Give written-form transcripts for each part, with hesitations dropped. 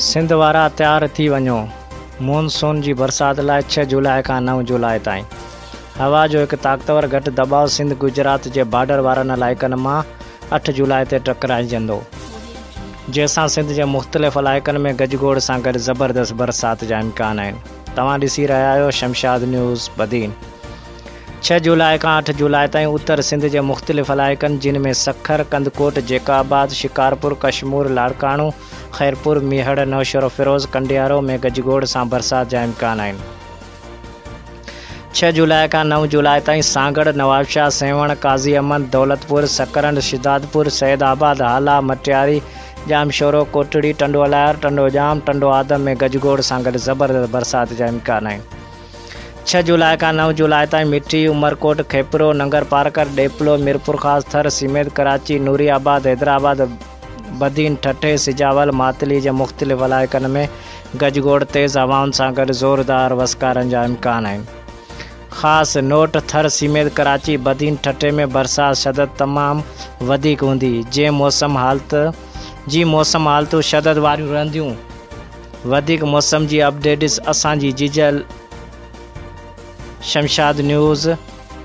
سنڌ وارا تيار ٿي وڃو، مون سون جي برسات لاء ڇهه جولاء کان نو جولاء تائين هوا جو هڪ طاقتور گهٽ دٻاء سنڌ گجرات جي بارڊر وارن علائقن مان اٺ جولاء تي ٽڪرائجندو جنهن سان سنڌ جي مختلف علائقن ۾ گجگوڙ سان گڏ زبردست برسات جا امڪان آهن توهان ڏسي رهيا آهيو شمشاد نيوز بدين. ڇهه جولاء کان اٺ جولاء تائين اتر سنڌ جي مختلف علائقن جن ۾ سکر، ڪنڌڪوٽ، جيڪب آباد، شڪارپور، ڪشمور، لاڙڪاڻو، خيرپور، ميهڙ، نوشهروفيروز، ڪنڊيارو ۾ گجگوڙ سان برسات جا امڪان آهن. ڇهه جولاء کان نو جولاء تائين سانگهڙ، نوابشاهه، سيوهڻ، قاضي احمد، دولتپور، سڪرنڊ، شھدادپور، سيد آباد، هالا، مٽياري، ڄامشورو، ڪوٽڙي، ٽنڊو الهيار، ٽنڊو ڄام، ٽنڊو آدم ۾ گجگوڙ سان گڏ زبردست برسات جا امڪان آهن. ڇهه جولاء کان نو جولاء تائين مٺي، عمرڪوٽ، کيپرو، ننگرپارڪر، ڏيپلو، ميرپورخاص، ٿر سميت ڪراچي، نوري آباد، حيدرآباد، بدين، ٺٽي، سجاول، ماتلي جي مختلف علائقن ۾ گجگوڙ، تيز هوائن سان گڏ زوردار وسڪارن جا امڪان آهن. خاص نوٽ، ٿر سميت ڪراچي، بدين، ٺٽي ۾ برسات شدت تمام وڌيڪ هوندي، جنهن موسم حالت جي موسم حالتون شدت واريون رهنديون. وڌيڪ موسم جي اپڊيٽس اسان جي جيجل شمشاد نيوز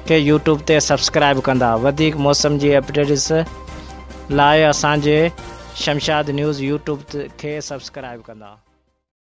کي يوٽيوب تي سبسڪرائب ڪندا وڌيڪ موسم جي اپڊيٽس لاء اسان جي شمشاد نيوز يوٽيوب کي سبسڪرائب ڪندا.